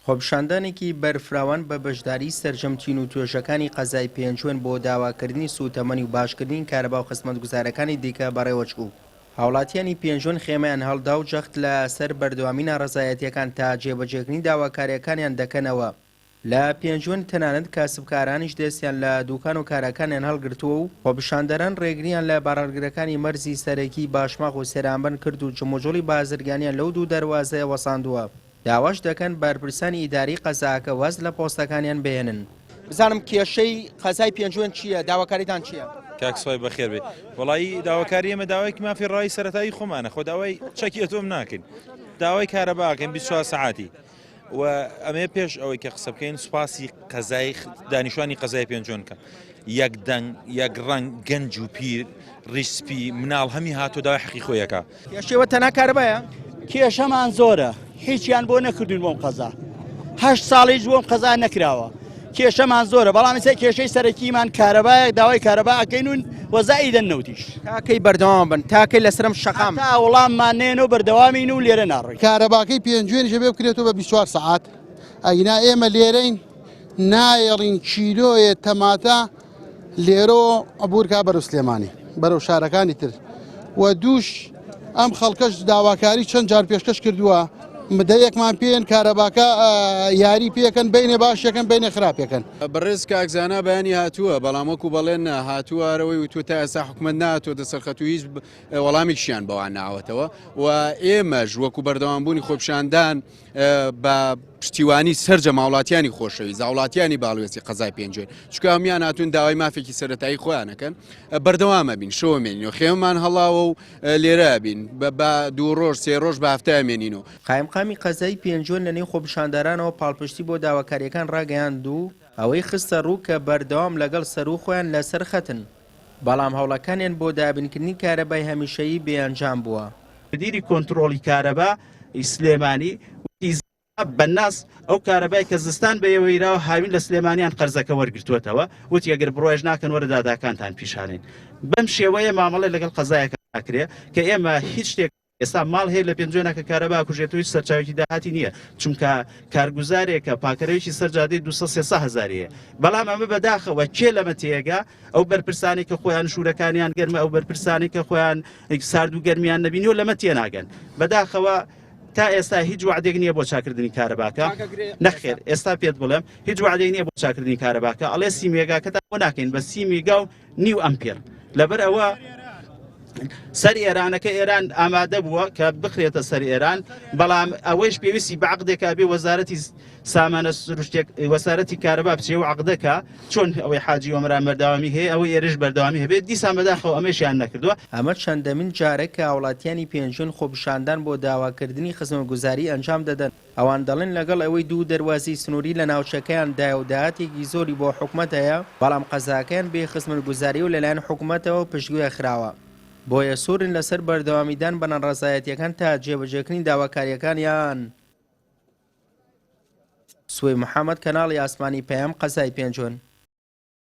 خۆپیشاندانێکی بەرفراوان بە بەشداری سەرجەم چین و توێژەکانی قەزای پێنجوێن بۆ داواکردنی سووتەمەنی و باشکردنی کارەبا و خزمەتگوزارەکانی دیکە بەڕێوەچوو. هاوڵاتیانی پێنجوێن خێمەیان هەڵدا و جەخت لە سەر بەردەوامی ناڕەزایەتییەکان تا جێبەجێکردنی داواکارییەکانیان دەکەنەوە. لە پێنجوێن تەنانەت کاسبکارانیش دەستیان لە دوکان و کارەکانیان هەڵگرتووە و خۆپیشاندەران ڕێگرییان لە بارهەڵگرەکانی مەرزی سەرەکی باشماخ و سێرامبەن کرد و جموجوڵی بازرگانیان لەو دوو دەروازەیە وەساندووە. داواش دەکەن بەرپرسانی ئیداری قەزاکە واز لە پۆستەکانیان بهێنن. بزانم کێشەی قەزای پێنجوێن چییە، داواکاریتان چییە؟ کاک سوای بەخێر بێی. وەڵایی داواکاری ئێمە داوایەکی مافی ڕەوای سەرەتایی خۆمانە، خۆ داوای چەکی ئەتۆم ناکەین، داوای کارەبا ئەکەین 24 سەعاتی. و ئەمەیە پێش ئەوەی کە قسە بکەین سوپاسی قەزای دانیشتوانی قەزای پێنجوێن کەم. یەک دەنگ، یەک ڕەنگ، گەنج و پیر، ڕیش سپی، مناڵ هەمی هاتووە داوای حەقی خۆی ئەکا. کێشەوە تەنها کارەبایە؟ کێشەمان زۆرە هیچیان بۆ نەکردوین بۆم قەزا هەشت ساڵیش بۆم قەزا نەکراوە کێشەمان زۆرە بەڵام ئێستا کێشەی سەرەکیمان کارەبایە داوای کارەبا ئەکەین و وەزائیدەن نەوتیش تاکەی بەردەوام بن تاکەی لەسەرم شەقام تا وەڵاممان نێن و بەردەوامین و لێرە ناڕۆین. کارەباکەی پێنجوێنیش ئەبێ بکرێتەوە بە 24 سەعات ئەگینا ئێمە لێرەین نایەڵین کیلۆیە تەماتە لێرۆ عبور کا بەرەو سلێمانی بەرەو شارەکانی تر و دووش ئەم خەڵکەش داواکاری چەند جار پێشکەش کردووە مدەیەکمان پێن کارەباکە یاری پێکەن بینێ باشەکەن بینێ خراپەکەن. بەڕێز کاک زانا بەیانی هاتووە بەڵام وەکو بەڵێن هاتووە ئەرەوەی وتووە تا ئێستا حکومەت نهاتووەتە سەرخەت و هیچ وەڵامێکیشیان بەوان ناوەتەوە و ئێمەش وەکو بەردەوامبوونی خۆپیشاندان بە پشتیوانی سەرجەم هاوڵاتیانی خۆشەویست هاوڵاتیانی باڵوێزی قەزای پێنجوێن چونکە هەموویان هاتوون داوای مافێکی سەرەتایی خۆیان ئەکەن بەردەوامە بین شەوە مێنین و خێمەمان هەڵاوە و لێرە بین بە دوو ڕۆژ سێ ڕۆژ بە هەفتە مێنین و قایمقامی قەزای پێنجوێن لەنێو خۆپیشاندەرانەوە پاڵپشتی بۆ داواکارییەکان ڕاگەیاند و ئەوەی خستە ڕوو کە بەردەوام لەگەڵ سەروو خۆیان لەسەر خەتن، بەڵام هەوڵەکانیان بۆ دابینکردنی کارەبای هەمیشەیی بێ ئەنجام بووە. مدیری کۆنترۆڵی کارەبا ی سلێمانی وتی، بەناز ئەو کارەبای کە زستان بە ئێوە یراوە هاوین لە سلێمانیان قەرزەکە وەرگرتووەتەوە، وتی ئەگەر بڕوایش ناکەن وەرە داداکانتان پیشانین. بەم شێوەیە مامەڵە لەگەڵ قەزایەکە ناکرێ کە ئێمە هیچ شتێک ئێستا ماڵ هەیە لە پێنجوێنە کە کارەبا ئەکوژێتەوە هیچ سەرچاوێکی داهاتی نییە چونکە کارگوزارێکە پاکەرەوێکی سەر جادەی 200 300 هەزاری هەیە بەڵام ئەمە بەداخەوە کێ لەمە تێگا ئەو بەرپرسانی کە خۆیان ژوورەکانیان گەرمە ئەو بەرپرسانی کە خۆیان سارد و گەرمیان نەبینیوە لەمە تێناگەن بەداخەوە تا ئێستا هیچ وعدێک نییە بۆ چاکردنی کارەباکە نەخێر ئێستا پێت بڵێم هیچ وعدێک نییە بۆ چاکردنی کارەباکە ئەڵێ سی مێگاکەتان بۆ ناکەین بە سی میگا و نیو ئەمپێر لەبەر ئەوە سەر ئێرانەکە ئێران ئامادە بووە کە بخرێتە سەر ئێران بەڵام ئەوەیش پێویستی بە عقدێکا بێ وەزارەتی سامانە سروشتێک وەزارەتی کارەبا بچێ و عقدەکە چۆن ئەوەی حاجی ئۆمەران بەردەوامی هەیە ئەوەی ئێرش بەردەوامی هەبێت دیسان بەداخەوە ئەمەشیان نەکردووە. ئەمە چەندەمین جارە کە هاوڵاتیانی پێنجوێن خۆپیشاندان بۆ داواکردنی خزمەتگوزاری ئەنجام دەدەن. ئەوان دەڵێن لەگەڵ ئەوەی دوو دەروازەی سنووری لە ناوچەکەیان دایە و داهاتێکی زۆری بۆ حکومەت هەیە، بەڵام قەزاکەیان بێ خزمەتگوزارییە و لەلایەن حکومەتەوە پشتگوێ خراوە، بۆیە سوورن لەسەر بەردەوامیدان بە ناڕەزایەتییەکان تا جێبەجێکردنی داواکارییەکانیان. سوەی محەمەد، کەناڵی ئاسمانی پەیام، قەزای پێنجوێن.